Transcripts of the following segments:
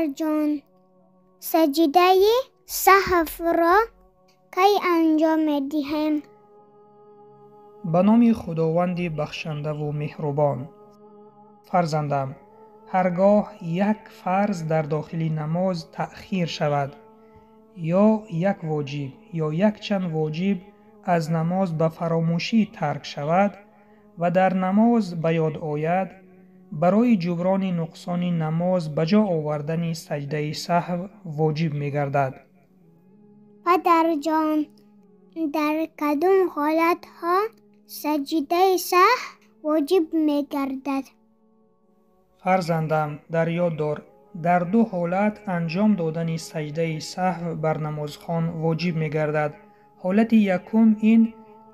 Падарҷон, саҷдаи саҳвро кай анҷом медиҳем? Ба номи Худованди бахшандаву меҳрубон. Фарзандам, ҳаргоҳ як фарз дар дохили намоз таъхир шавад, ё як воҷиб ё якчанд воҷиб аз намоз ба фаромӯшӣ тарк шавад ва дар намоз ба ёд ояд, барои ҷуброни нуқсони намоз ба ҷо овардани саҷдаи саҳв воҷиб мегардад. Падарҷон, дар кадом ҳолатҳо саҷдаи саҳв воҷиб мегардад? Фарзандам, дар ёд дор, дар ду ҳолат анҷом додани саҷдаи саҳв бар намозхон воҷиб мегардад. Ҳолати якум ин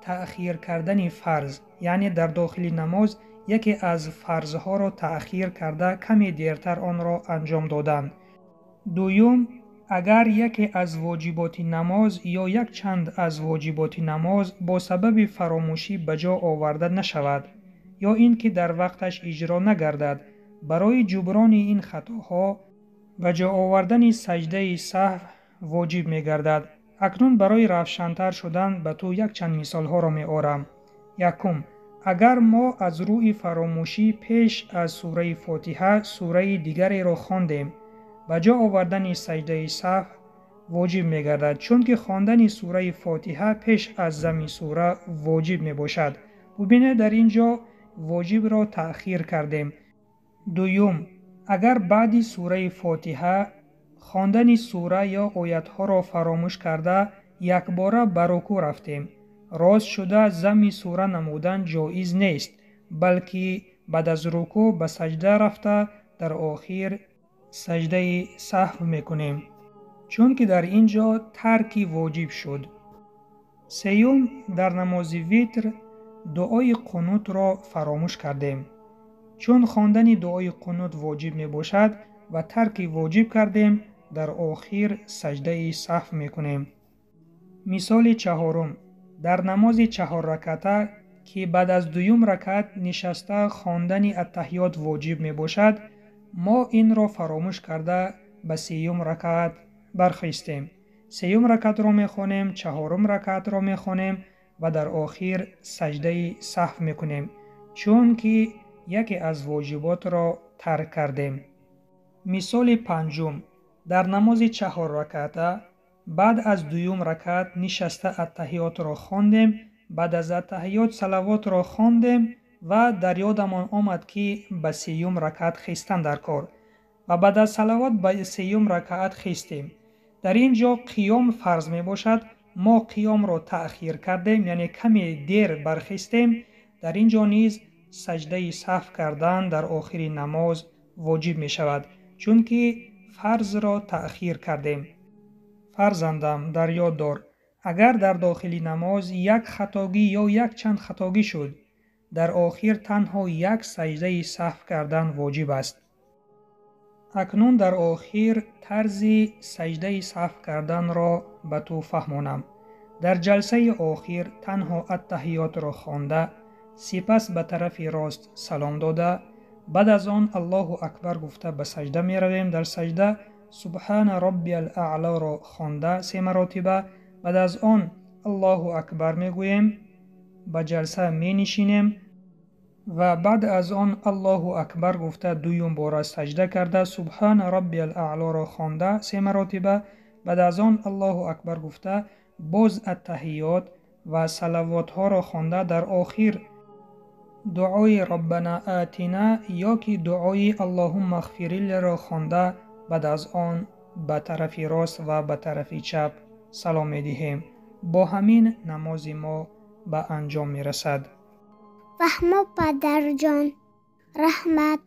таъхир кардани фарз, яъне дар дохили намоз яке аз фарзҳоро таъхир карда каме дертар онро анҷом додан. Дуюм, агар яке аз воҷиботи намоз ё якчанд аз воҷиботи намоз бо сабаби фаромӯшӣ ба ҷо оварда нашавад ё ин ки дар вақташ иҷро нагардад, барои ҷуброни ин хатоҳо ба ҷо овардани саҷдаи саҳв воҷиб мегардад. Акнун барои равшантар шудан ба ту якчанд мисолҳоро меорам. Якум, агар мо аз рӯи фаромӯшӣ пеш аз сураи Фотиҳа сураи дигареро хондем, ба ҷо овардани саҷдаи саҳв воҷиб мегардад, чунки хондани сураи Фотиҳа пеш аз зами сура воҷиб мебошад. Бубинед, дар ин ҷо воҷибро таъхир кардем. Дуюм, агар баъди сураи Фотиҳа хондани сура ё оятҳоро фаромӯш карда якбора ба рукӯъ рафтем, рост шуда зами сура намудан ҷоиз нест, балки баъд аз рукӯъ ба саҷда рафта дар охир саҷдаи саҳв мекунем, чунки дар ин ҷо тарки воҷиб шуд. Сеюм, дар намози витр дуои қунутро фаромӯш кардем. Чун хондани дуои қунут воҷиб мебошад ва тарки воҷиб кардем, дар охир саҷдаи саҳв мекунем. Мисоли чаҳорум, дар намози чаҳорраката ки баъд аз дуюм ракат нишаста хондани аттаҳиёт воҷиб мебошад, мо инро фаромӯш карда ба сеюм ракат бархистем. Сеюм ракатро мехонем, чаҳорум ракатро мехонем ва дар охир саҷдаи саҳв мекунем, чунки яке аз воҷиботро тарк кардем. Мисоли панҷум, дар намози чаҳорраката баъд аз дуюм ракат нишаста аттаҳиётро хондем, баъд аз аттаҳиёт салавотро хондем ва дар ёдамон омад, ки ба сеюм ракат хистан дар кор ва баъд аз салавот ба сеюм ракаат хистем. Дар ин ҷо қиём фарз мебошад. Мо қиёмро таъхир кардем, яъне каме дер бархистем. Дар ин ҷо низ саҷдаи саҳв кардан дар охири намоз воҷиб мешавад, чунки фарзро таъхир кардем. Фарзандам, дар ёд дор, агар дар дохили намоз як хатогӣ ё якчанд хатогӣ шуд, дар охир танҳо як саҷдаи саҳв кардан воҷиб аст. Акнун дар охир тарзи саҷдаи саҳв карданро ба ту фаҳмонам. Дар ҷалсаи охир танҳо аттаҳиётро хонда, сипас ба тарафи рост салом дода, баъд аз он Аллоҳу акбар гуфта ба саҷда меравем. Дар саҷда Субҳана роббиял аълоро хонда се маротиба, баъд аз он Аллоҳу акбар мегӯем, ба ҷалса менишинем ва баъд аз он Аллоҳу акбар гуфта дуюм бора саҷда карда Субҳана роббиял аълоро хонда се маротиба, баъд аз он Аллоҳу акбар гуфта боз аттаҳиёт ва салавотҳоро хонда дар охир дуои Роббана атина ё ки дуои Аллоҳумма ғфириллиро хонда баъд аз он ба тарафи рост ва ба тарафи чап салом медиҳем. Бо ҳамин намози мо ба анҷом мерасад. Фаҳмо, падарҷон, раҳмат.